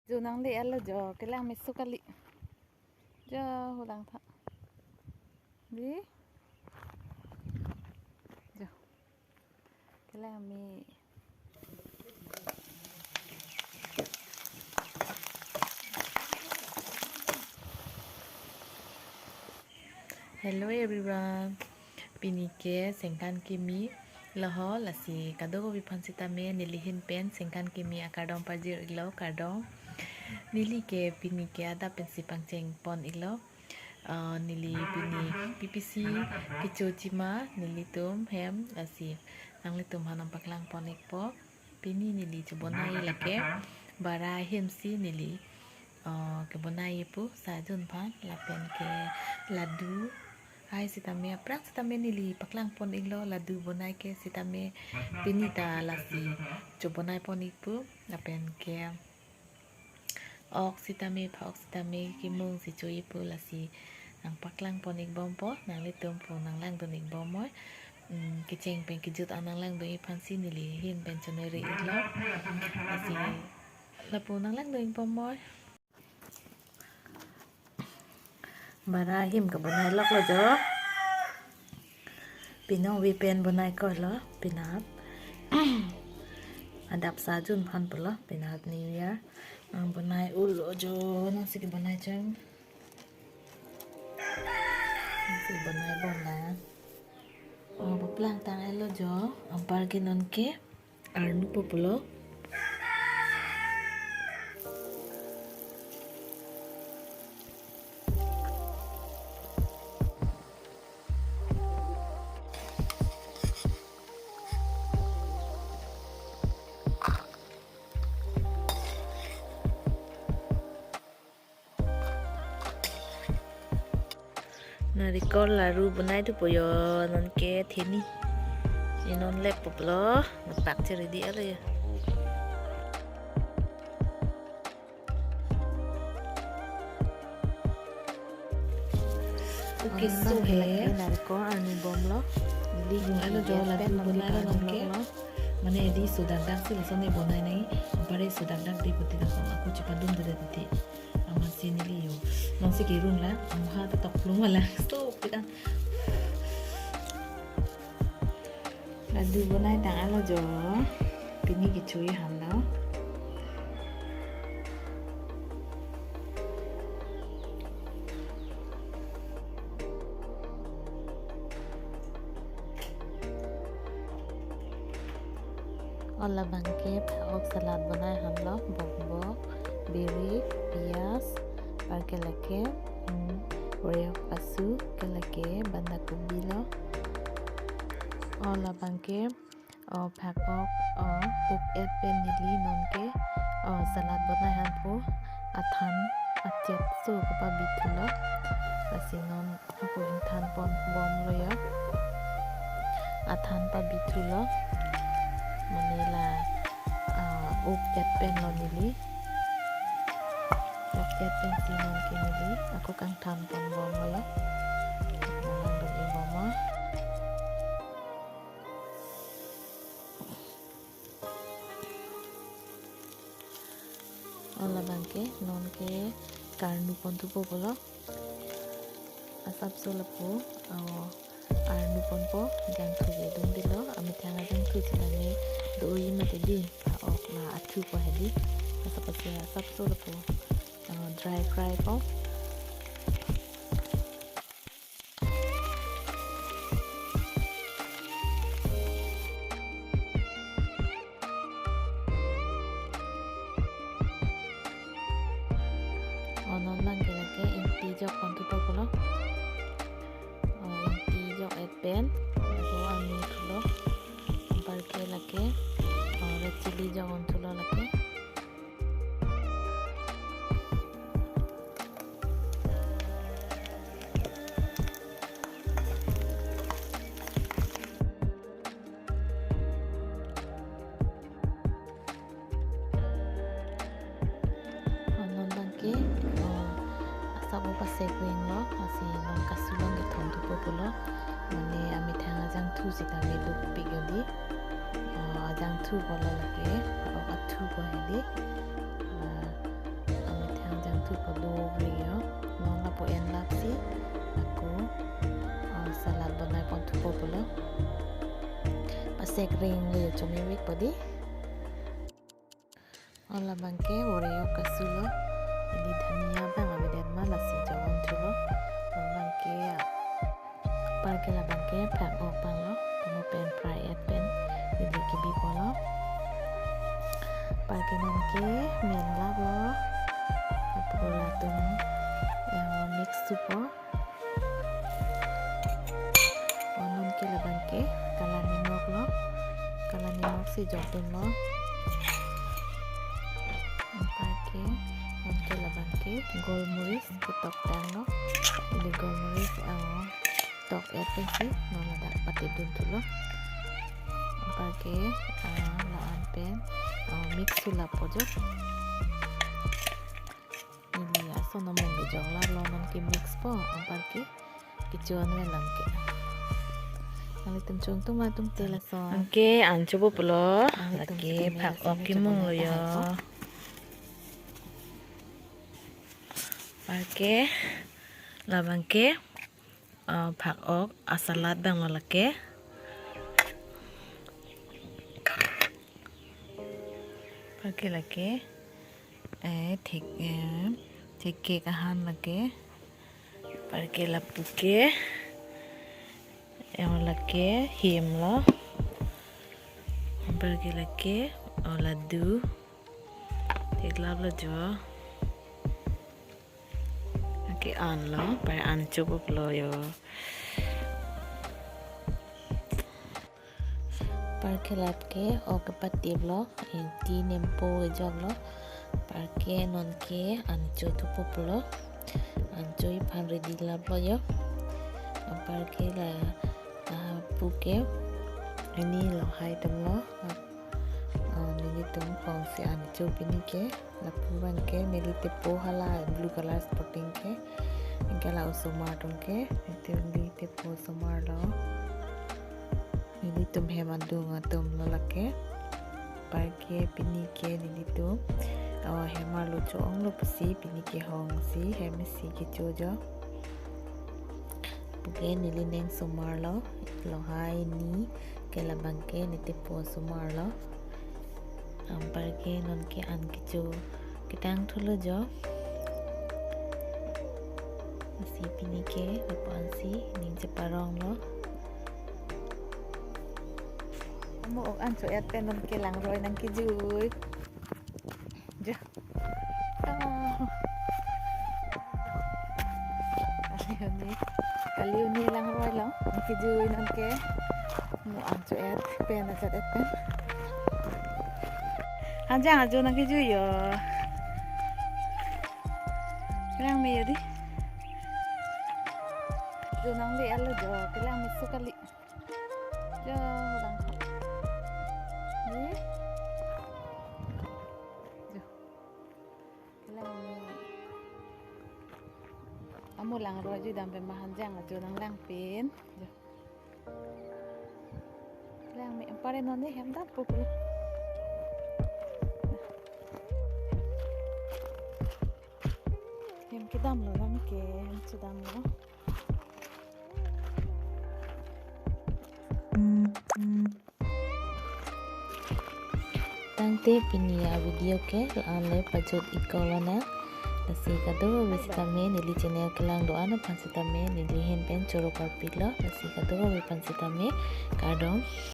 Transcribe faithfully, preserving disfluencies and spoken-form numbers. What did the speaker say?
Jo nang le alo jo, kelang meso kali. Jo, hulang tha. Di. Jo. Kelang me. Hello everyone. Pini ke sengkan kimi lo ho, lasi kadokave aphan sitame neli ahin pen sengkan kimi akardom pajir iklo, kardom. Neli ke pini ke adap pensi pangcheng pon iklo. Ah, neli pini P P C kecho chima nelitum hem, lasi nanglitum aphan nangpaklang pon ikpo. Pini neli chobonai lake bara ahemsi neli, ah, kebonai pu sajun aphan lapen ke ladu. Hai sitame aphrang sitame neli paklang pon iklo ladu bonai ke sitame pini ta lasi chobonai pon ik pu lapen ke ok sitame pha ok sitame kimungsi cho-i pu lasi nangpaklang pon ik bompo, nanglitum pu nanglangdun ik bom moi. Hmm, kecheng pen kejut an nanglangdun ik aphansi neli ahin pen chonoi re iklo. Lasi lapu nanglangdun ik bom moi. Bara ahim kebonai loklo jo. Pinong weekend bonai ko lo, penap. Adap sajun aphan pulo, penap New Year. Nangbonai ulo jo, nangsi kebonai chang. Nangsi bonai bom la. Oh, paplang tang alo jo, anpar ke non ke arnu po pulo. Narikol laru bonai thupo jo, non ke theni. Ne non lep pulo, napak chiri di alo jo. Okay, so he. Narikol arnu bomlo. Neli alo jo, gas ladu pen bonai lo non ke. Mane di sodak dak si lason ne bonai nai. Bare sodak dak di putih dak aku cepat dum dede titi. Amatsi neli jo. Nonsi kirun la, amha ta tok plum la. Stop kita. Ladu bonai tang alo jo. Pini kecho-i han lo. O labang ke pha ok salad bonai han lo, bokbok, birik, piyaj, anpar ke lake, hmm, oreo kasu, ke lake banda kobi lo. O labang ke, o phak ok, o, ok et pen neli non ke, o, salad bonai han pu, athan, achet so kepabit thulo. Lasi non ako ingthan pon bomlo jo. Athan pabit thulo. Mane la, ah, ok et pen lo neli. Ok et pensi non ke neli ako kangthan pon bomlo jo. Nangdun ik bomlo. O labang ke, non ke karnu pon thupo pulo. Asapso lapu, o, arnu ponpo, jangthu ke dun dilo, amethang ajangthu si lame do-i mati di, pha ok la athu po hedi, asapso, asapso lapu, o, dry fry po. O non abang ke lake ingti jok pon thupo pulo. O ingti jok et pen, ako arnu thulo. Anpar ke lake, o red chilli jok pon thulo lake. O non abang ke, o, asap o pasek ring lo, lasi non kasu along kethom thupo pulo. Mane amethang ajangthu sitame dopik jo di. O, ajangthu pulo lake, o, athu po hedi. O, Kodo beli yo, non lapu en lap si, ako, ah, salad bonai pon thupo pulo. Pasek ring le chomivek padi. O labangke, Oreo kasulo, ili dhania abang avedet ma lasi jovon thulo. O labangke, anparke labangke phak-ok abang lo, tamo pen fry et pen, ili kebi pulo. Anparke nonke men lap lo, lapu latum, eh, mix thupo. O nonke labangke, kalanimok lo, kalanimok si jokdun lo. Anparke, nonke labangke, golmoris ketok tang lo, ili golmoris, eh, tok et pensi, non ladak patedun thulo. Anparke, ah, la-an pen, ah, mix si lapo jo. Ili ason among kejok lap lo, nonke mix po, anparke, kecho-an ve lang ke. Nanglitum chungtum atum te lason. Anke an chopo pulo, nanglitum lake chungtum phak-ok lason kemung lo yo. Anparke, labangke, ah, phak-ok asalad abang lo lake. Anparke lake, eh, thek, eh, thekke kahan lake. Anparke lapu ke, eh, lake him lo. Anparke lake, oh, ladu. Theklap lo jo. Anke an lo, anparke an chopo pulo yo. Anparke lake ok kepatip lo, ingti nempo kejok lo. Anparke nonke an cho thupo pulo. An cho iphan ready lap lo yo. Anparke la, ah, pu ke, ini lohai atum lo. Ah, nelitum pong si an cho pini ke, lapu abangke, neli tepo hala blue color sporting ke, anke la osomar atum ke, neli tepo osomar lo, nelitum hem adung atum lo lake. Anparke pini ke nelitum, oh, hem arlo cho-ong lo pusi pini kehong si hem isi kecho jo. Anparke neli neng osomar lo, lohai ni, ke labangke neli tepo osomar lo. Anparke nonke an kecho ketang thulo jo. Lasi pini ke lapu-an si ning cheparong lo. Amo ok an cho-et pen nonke langroi nangkejui. Jo. Oh. Kali hini, kali hini langroi lo, nangkejui nonke. Mo an cho-et pen, ajat et pen. Hanjang ajo nangkejui yo. Kelang me yo dei. Jo nangle-et lo jo, kelang me so kali. Jo, lang. Dei. Jo. Kelang me. Amo langroi jui dam pen ma hanjang ajo nanglang pen. Jo. Kelang me, anparke non ne hem dampo pu. Hem kedam lo, lam ke hem chedam lo. Tangte pini avideo ke la-an le pajut-ik kok lonang. Lasi kadokave sitame neli channel kelang do-an aphan sitame neli ahin pen choro parpik lo. Lasi kadokave aphan sitame kardom.